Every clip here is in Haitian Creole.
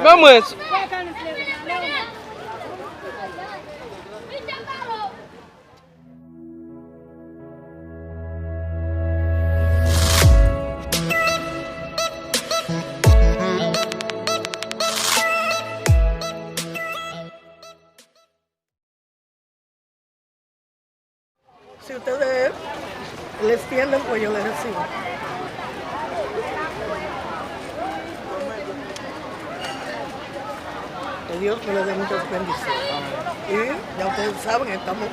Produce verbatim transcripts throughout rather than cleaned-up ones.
Ban mwen. Si ustedes le extienden, pues yo les recibo. Que Dios me le dé muchas bendiciones. Y ya ustedes saben, estamos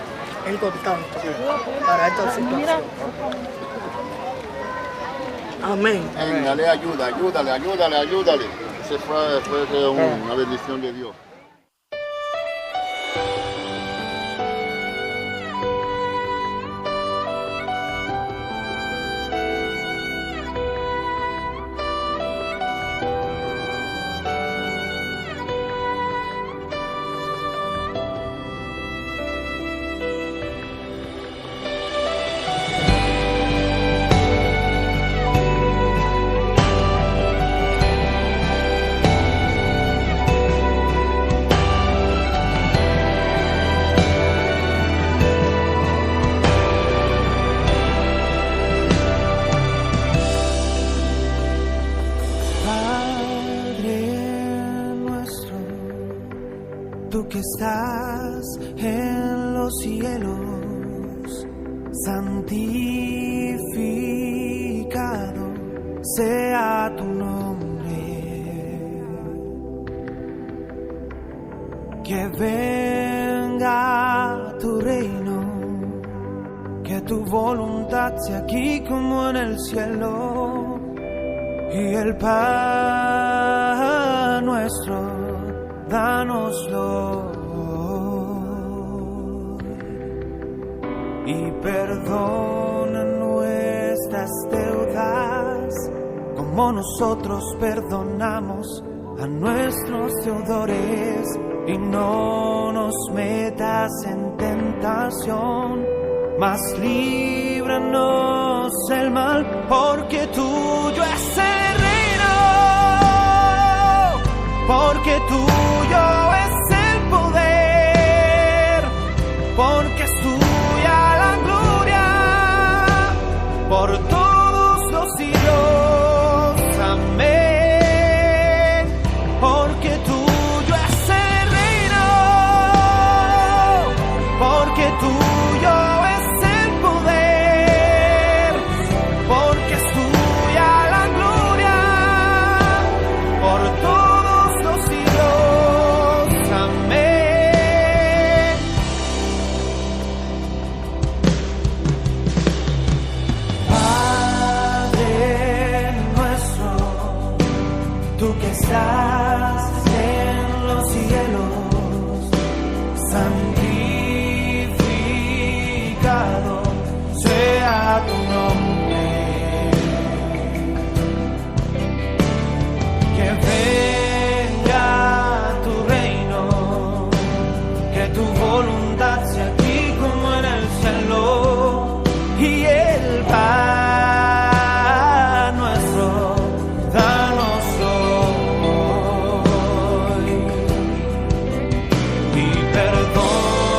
en contacto para esta situación. Amén. Amén. Dale ayuda, ayúdale, ayúdale, ayúdale. Ese fue, fue, fue un- una bendición de Dios. Padre nuestro, tú que estás en los cielos, santificado sea tu nombre. Que venga tu reino, que tu voluntad sea aquí como en el cielo. Y el pan nuestro, dánoslo hoy. Y perdona nuestras deudas, como nosotros perdonamos a nuestros deudores, y no nos metas en tentación, mas líbranos del mal, porque tuyo es el reino, porque tuyo es el poder, porque es tuya la gloria por todos los siglos. Amén. Porque tuyo es el reino, porque tuyo es el poder, porque es tuya la gloria por todos los siglos. Amén. Padre nuestro, tú que estás en los cielos, santificado sea tu nombre. Que venga tu reino, que tu voluntad sea aquí como en el cielo. Y el pan nuestro, danos hoy. Y perdona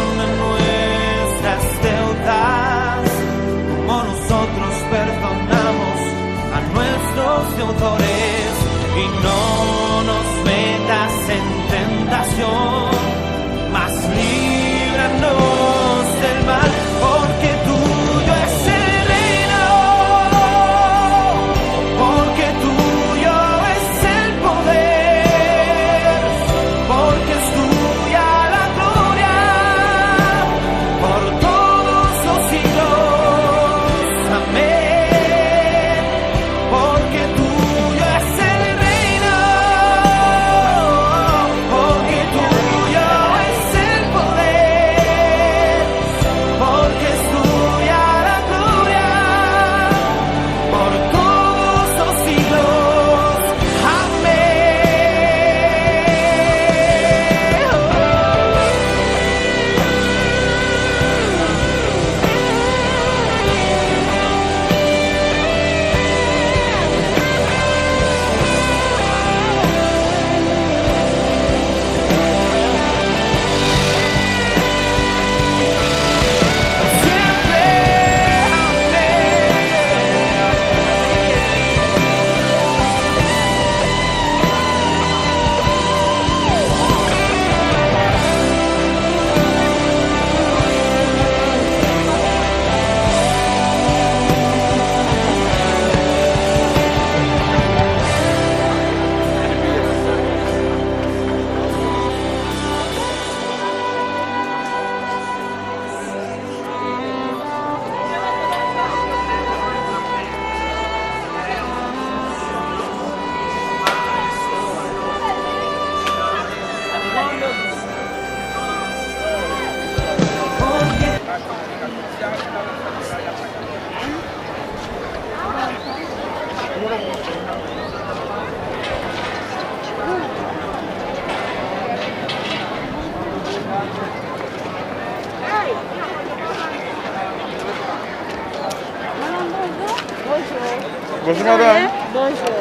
Madanm. Bonjou.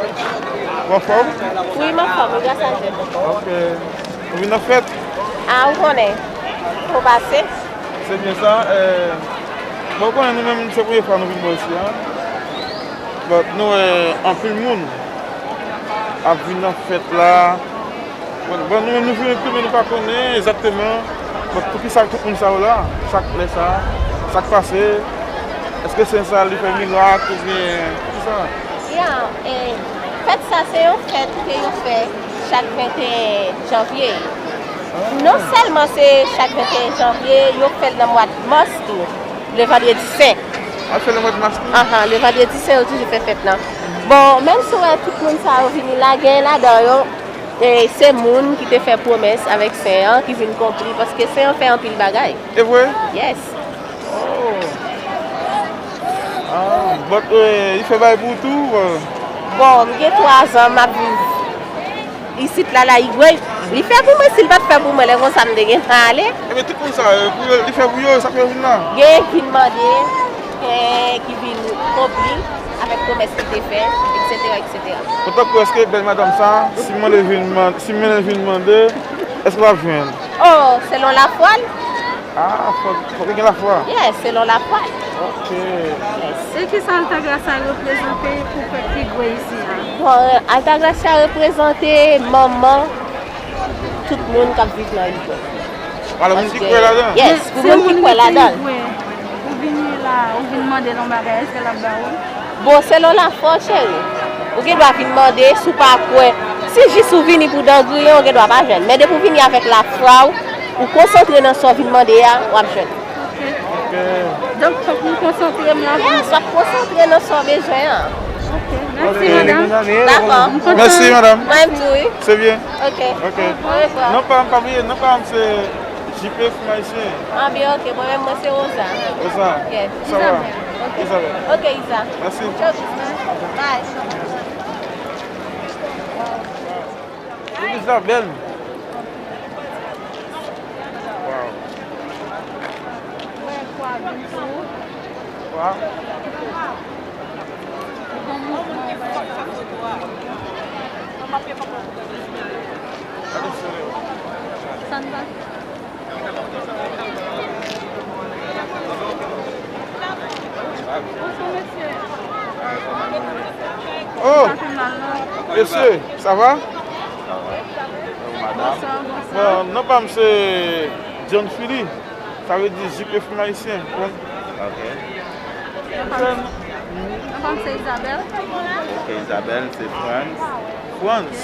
Ou anfòm? Wi, m anfòm, wi, gras a Dye. Ok. Ou vin nan fèt? A, ou konnen. Ou pase? Se byen sa. Eh, bon, ou konnen nou menm, se premye fwa nou vin bò isi a. But nou wè anpil moun ap vin nan fèt la. Bon, bon, nou menm nou vin epi men nou pa konnen egzakteman, bon, poukisa tout moun sa yo la, chak lè sa, sa k pase, èske sen sa li fè mirak oubyen poukisa? Ya, e, fèt sa se yon fèt ke yo fè chak venteyen janvye. Non sèlman se chak venteyen janvye, yo fè l nan mwa mas tou, le vandredi sen. A, fè l nan mwa mas tou? Ahan, le vandredi sen yo toujou fè fèt lan. Bon, menm si w wè tout moun sa yo vini la, gen ladan yo, e se moun ki te fè pwomès avèk sen an ki vin konpli, paske sen an fè anpil bagay. E vre? Yes. Oh. Ah, but, eh, li fè bagay pou ou tou? Bon, m gen twa zan m ap viv isit la, la Igwe. Li fè pou mwen, si l pa t fè pou mwen, lè konsa m te gentan ale. Ebyen, tout moun sa, eh, pou yo, li fè pou yo, sa fè yo vin la. Gen ki vin mande, gen ki vin konpli avèk pwomès li te fè, et cetera, et cetera. Kontan pou èske bèl madanm sa, si m mande vin man-, si m mande vin mande, èske w ap jwenn? Oh, selon lafwa l. Ah, fòk, fòk gen lafwa. Yes, selon lafwa l. Ok. Yes. E kisa Altagracia reprezante pou pèp Igwe isi a? Bon, Altagracia reprezante manman tout moun k ap viv nan Igwe. Alò, moun ki kwè ladan? Yes, pou moun ki kwè ladan. Ou vini la, ou vin mande l yon bagay, èske l ap ba ou l? Bon, selon lafwa w, cheri. Ou gen dwa vin mande, si w pa kwè. Si jis ou vini pou dan griyen, ou gen dwa pa jwenn. Men depi w vini avèk lafwa w, ou konsantre nan sa w vin mande a, w ap jwenn. Ok. Donk, fòk m konsantre m la pou... Yes, w ap konsantre nan sa w bezwen an. Ok, mèsi, madanm. Dakò. Mèsi, madanm. Mwen menm tou, wi. Se byen. Ok. Ok. Orevwa. Non pa m, pa bliye, non pa m se J P Fim Ayisyen. Ah, byen, ok. Mwen menm, mwen se Rosa. Rosa. Yes. Sa va? Isabel. Ok. Isabel. Ok, Isa. Mèsi. Tchau, Isa. Bye. Isabel. Wow. Wow. Sa n va? Bonjou, mesye. Oh! Sa fè mal, non? Mesye, sa va? Bonswa, bonswa. Bon, non pa m se John Philly. Sa vle di J P Fim Ayisyen. Bon. Ok. Non pa m se Isabel. Ok, Isabel, se Frantz. Frantz?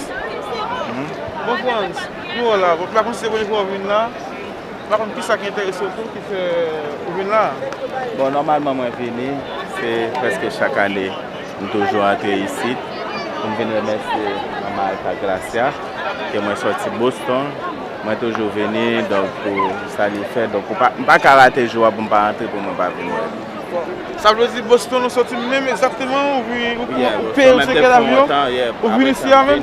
Mhm. Bon, Frantz, nou wè la, bon, m pa konn si se premye fwa w vin la. M pa konn kisa ki enterese w tou ki fè ou vin la. Bon, nòmalman mwen vini, se prèske chak ane m toujou antre isit pou m vin remèsye Manman Altagracia, ke mwen sòti Boston, mwen toujou vini, donk, pou sa li fè, donk, ou pa, m pa ka rate jou a pou m pa antre, pou mwen pa vin wè li. Sa vle di Boston ou sòti menm egzakteman, ou vin, ou, yeah, ou peye, ou tcheke lavyon, ou vin isi a menm?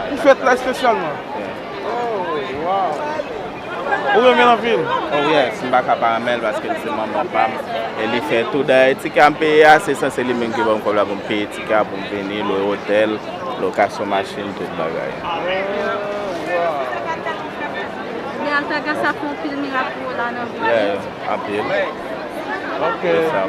Pou fèt la espesyalman? Yeah. Oh, wow. Ou renmen l anpil? Oh, yes, m pa ka pa renmen l paske l se manman pa m. E li fè tou. Dayè, tikè a m peye a, se sanse li menm ki ban m kòb la pou m peye tikè a, pou m vini, lwe otèl, lokasyon machin, tout bagay. Oh, wow. Ebyen, Altagracia fè anpil mirak pou ou la nan vi w. Yeah. Anpil. Ok. Se sa.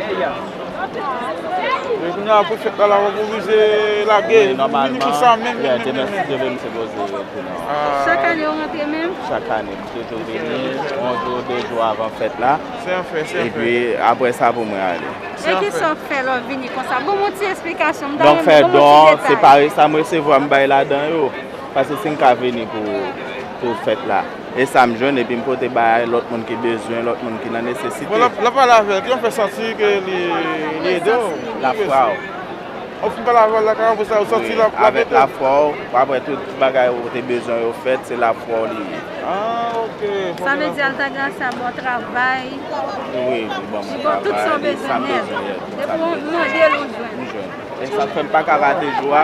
Men kounye a pou fèt la, la w ap oblije lage. Wi, nòmalman, vini pou sa menm, yeah, menm, demen, menm, si Dye vle, m sipoze rete nan. Ah. Chak ane w rantre menm? Chak ane, m toujou vini, yon jou, de jou avan fèt la. Se yon fè, se yon fè. Epi, apre sa, pou mwen ale. E kisa w fè lè w vini konsa? Ban m yon ti esplikasyon, m ta renmen, ban m yon ti detay. Donk, fè don, separe sa m resevwa, m bay ladan yo. Paske si n ka vini pou, pou fèt la, e sa m jwenn, epi m pote bay lòt moun ki bezwen, lòt moun ki nan nesesite. Bon, l ap, l ap pale avè l, ki jan w fè santi ke li, li ede w? Lafwa w. Ou fin pale avè l la, kòman sa, ou santi l ap, l ap ede w? Wi, avèk lafwa w, apre tout bagay ou te bezwen yo fèt, se lafwa w li ye. Ah, ok. Sa vle di Altagracia ba w travay. Wi, li ban mwen travay, li sa m bezwen, yeah, tout sa m bezwen. Depi w mande l, ou jwenn. M jwenn. E sa k fè m pa ka rate jou a.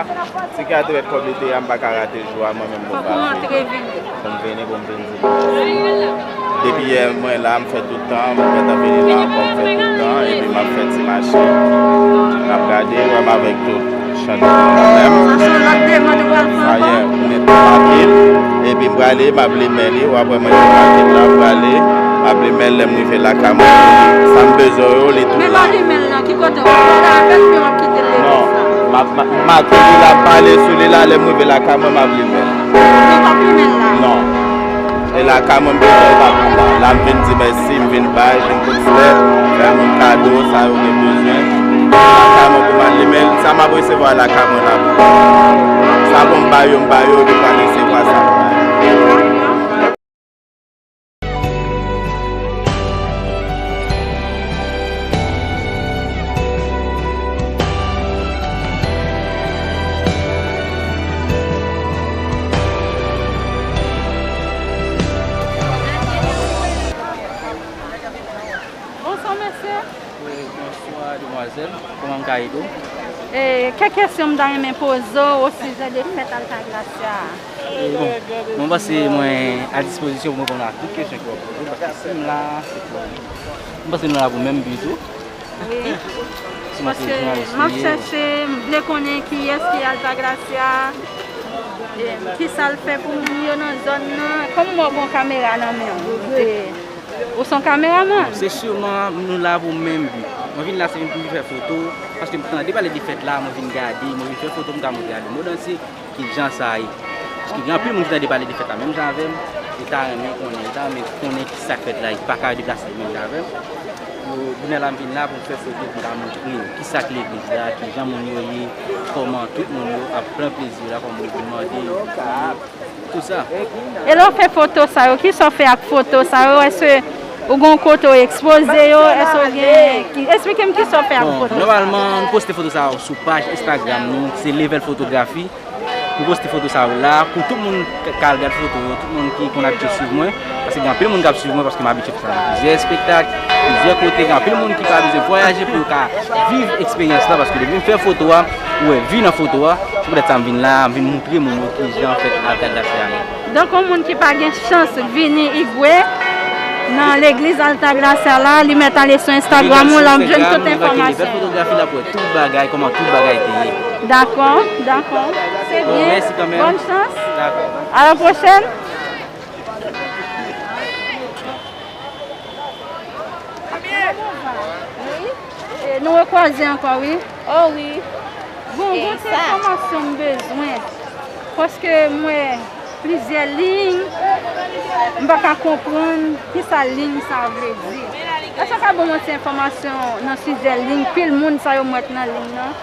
Si ka te mèt kòb li te ye a, m pa ka rate jou a, mwen menm, mwen pa vini. Fòk ou antre vini. Pou m vini, pou m vin di mèsi. Depi yè mwen la, m fè tout tan, m gentan vini la ankò, m fè tout tan, epi m ap fè ti mache. M ap gade, wè m avèk tout chan de kanmenm. Sa se yon lòt demann ou pral fè ankò? Sa yè, m mete m anpil, epi m prale, m ap limen li, w ap wè mwen te make l la, m prale, m ap limen l lè m rive lakay mwen, sa m bezwen yo, li tou la. Men pa limen l nan, ki kote w ap gade avè l, oubyen w ap kite l legliz la? Non, m ap ma- make li la, m pale sou li la, lè m rive lakay mwen, m ap limen l. Ou p ap limen l la? Non. E lakay mwen, m bezwen l pa konba. La, m vin di mèsi, m vin bay, vin kout flè, bay moun kado, sa yo gen bezwen. Lakay mwen pou m al limen l, sa m ap resevwa lakay mwen la. Sa pou m ba yo, m ba yo, epi m pral resevwa sa m bay. Bonswa, mesye. Wi, bonswa, demwazèl. Kòman m ka ede w? E, kèk kesyon m ta renmen poze w osijè de fèt Altagracia a. E, bon, mwen panse mwen a dispozisyon pou m reponn a tout kesyon ke w ap poze, paske si m la, se pou, m panse nou la pou menm bi tou. Wi. Si mwen se jounalis m ap chèche, m vle konnen kiyès ki Altagracia, e, kisa l fè pou moun yo nan zòn nan. Kòm m wè w gen yon kamera nan men w, e, ou se yon kameramann? Se siman nou la pou menm bi. Mwen vin la, se vin pou m vin fè foto, paske m tande pale de fèt la, mwen vin gade, mwen vin fè foto, m ka montre a lemondansye ki jan sa ye. Paske gen anpil moun ki tande pale de fèt la menm jan avè m, yo ta renmen konnen, yo ta renmen konnen kisa k fèt la, yo pa ka deplase menm jan avè m. Yo, kounye a la m vin la pou m fè foto, pou m ka montre yo kisa k legliz la, ki jan moun yo ye, kòman tout moun yo ap pran plezi yo la, kòman yo mande yo, tout sa. E lè w fè foto sa yo, kisa w fè ak foto sa yo? Èske ou gen yon kote w ekspoze yo? Èske ou gen, ki, eksplike m kisa w fè ak foto sa yo. Bon, nòmalman, m poste foto sa yo sou paj Instagram nou, ki se Level Photography. M poste foto sa yo la, pou tout moun k-, k al gad foto yo, tout moun ki konn abitye swiv mwen, paske gen anpil moun k ap swiv mwen, paske m abitye fè sa nan plizyè espektak, plizyè kote, gen anpil moun ki pa bezwen vwayaje pou yo ka viv eksperyans la, paske depi m fè foto a, ou wè vi nan foto a, se poutèt sa m vin la, m vin moutre moun yo ki jan fèt Altagracia a ye. Donk, yon moun ki pa gen chans vini Higüey, nan legliz Altagracia la, li mèt ale sou Instagram ou, l ap jwenn tout enfòmasyon yo. Fotografi la pou wè tout bagay, kòman tout bagay te ye. Dakò, dakò. Se byen. Bon, mèsi kanmenm. Bòn chans. Dakò. A la pwochèn. Wi. E, nou rekwaze ankò, wi. O wi. Bon, gen ti enfòmasyon m bezwen. Paske m wè plizyè liy, m pa ka konprann kisa liy sa vle di. Èske w ka ban m yon ti enfòmasyon nan sijè liy, pil moun sa yo m wè k nan liy nan?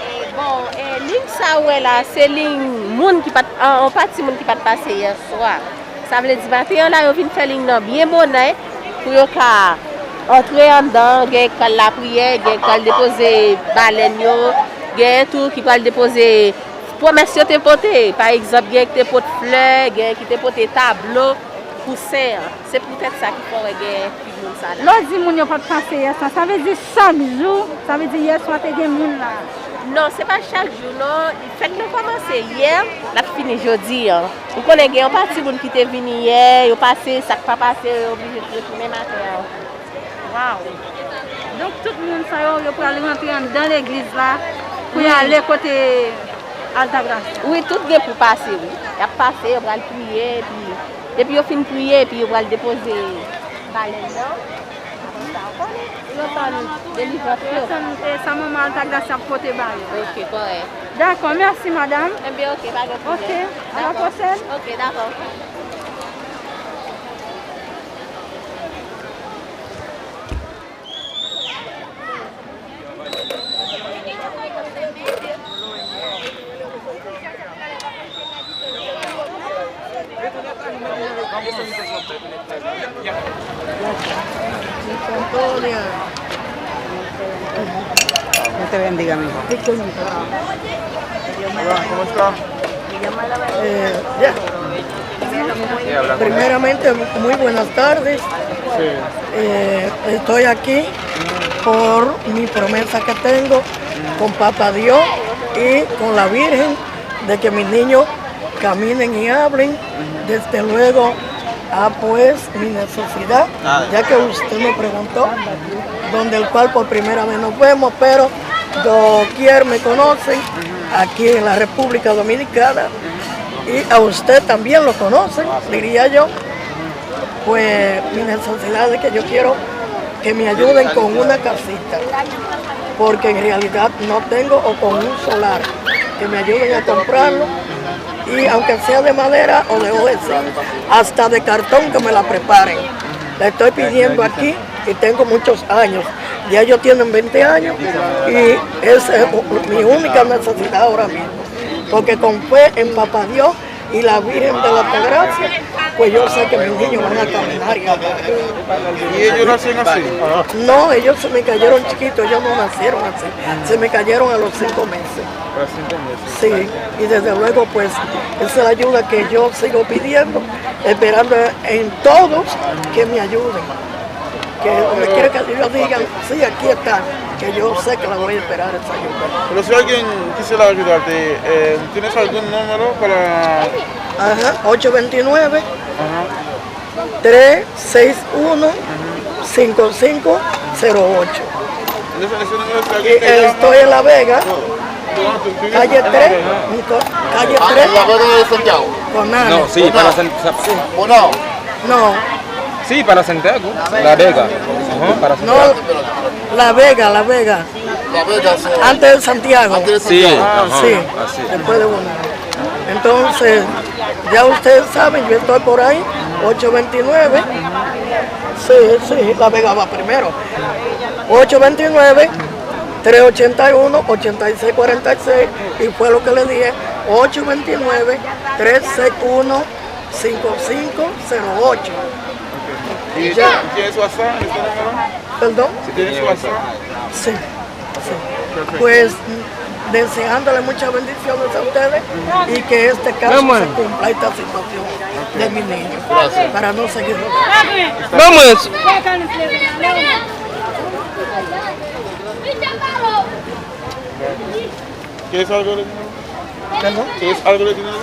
E, bon, e, liy sa w wè la, se liy moun ki pa t, an, an pati moun ki pa t pase yè swa. Sa vle di, maten an la, yo vin fè liy nan byen bonè pou yo ka antre anndan, gen k pral lapriyè, gen k pral depoze balèn yo, gen tou ki pral depoze pwomès yo te pote. Pa egzanp, gen ki te pot flè, gen ki te pote tablo pou sen an. Se poutèt sa ki fè w wè gen pil moun sa la. Lè w di moun yo pa t pase yè swa, sa vle di chak jou, sa vle di yè swa te gen moun la? Non, se pa chak jou, non. Fèt lan kòmanse yè, l ap fini jodi an. Ou konnen gen yon pati moun ki te vini yè, yo pase, sa k pa pase, yo oblije retounen maten an. Waw! Donk, tout moun sa yo, yo pral rantre anndan legliz la pou y ale kote Altagracia? Wi, tout gen pou pase, wi. Y ap pase, yo pral priye, epi, epi yo fin priye, epi yo pral depoze balèn nan. Apre sa, ou konnen, yo tann delivrans yo. Yo tann, e, sa manman Altagracia ap pote ba yo. Ok, kòrèk. Dakò, mèsi, madanm. Ebyen, ok, pa gen pwoblèm. Ok, a la pwochèn. Ok, dakò. Dios te bendiga, mijo. Hola, ¿cómo está? Eh, ya. Primeramente, muy buenas tardes. Sí. Eh, estoy aquí por mi promesa que tengo con Papá Dios y con la Virgen, de que mis niños caminen y hablen. Desde luego, ah, pues, mi necesidad, ya que usted me preguntó, donde el cual por primera vez nos vemos, pero doquier me conocen aquí en la República Dominicana, y a usted también lo conocen, diría yo, pues mi necesidad es que yo quiero que me ayuden con una casita, porque en realidad no tengo o con un solar, que me ayuden a comprarlo, y aunque sea de madera o de hoja de zinc, hasta de cartón que me la preparen. La estoy pidiendo aquí y tengo muchos años. Ya ellos tienen veinte años y esa es mi única necesidad ahora mismo. Porque con fe en Papá Dios y la Virgen de la Altagracia, pues yo sé que mis niños van a caminar y a hablar. ¿Y ellos nacen así? No, ellos se me cayeron chiquitos, ellos no nacieron así. Se me cayeron a los cinco meses. Para cinco meses. Sí, y desde luego, pues, esa es la ayuda que yo sigo pidiendo, esperando en todos que me ayuden. Que donde quiera que ellos digan, sí, aquí está, que yo sé que la voy a esperar esa ayuda. Pero si alguien quisiera ayudarte, eh, ¿tienes algún número para...? Ajá, ocho veintinueve, Ajá. tres seis uno, cinco cinco cero ocho. ¿Ese, ese número si Y, alguien te eh, llama? Estoy en La Vega, No, tú vives calle en La tres, Vega. calle Ah, tres, en La Vega de Santiago. Bonao. No, sí, para San- sa- sí. Bonao. No, Sí, para Santiago. La Vega. Ajá, para no, Santiago. La Vega, La Vega. La Vega, sí. Antes de Santiago. Antes de Sí, Santiago. ajá, Sí, así. Después de Bonao. Entonces, ya ustedes saben, yo estoy por ahí, ocho veintinueve. Sí, sí, La Vega va primero. Ocho veintinueve, tres ochenta y uno, ochenta y seis cuarenta y seis, y fue lo que le dije, ocho veintinueve, tres seis uno, cinco cinco cero ocho. ¿Y Ya. tienes WhatsApp en este número? ¿Perdón? ¿Tienes WhatsApp? Sí, sí. Pues deseándole muchas bendiciones a ustedes y que este caso se cumpla esta situación de mi niño para no seguir. Vamos. ¿Quieres algo de dinero? ¿Perdón? ¿Quieres algo de dinero?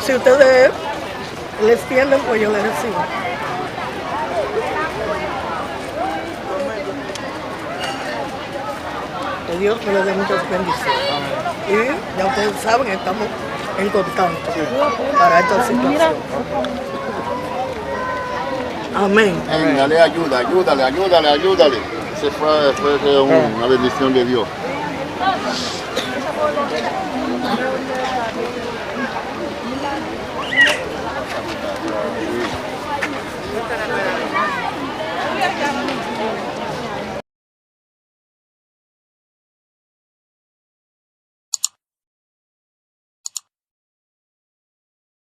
Si ustedes les tienden, pues yo les recibo. Que Dios me le dé muchas bendiciones. Y ya ustedes saben, estamos en contacto para esta situación. Amén. Amén. Dale ayuda, ayúdale, ayúdale, ayúdale. Se fue, fue, fue una bendición de Dios.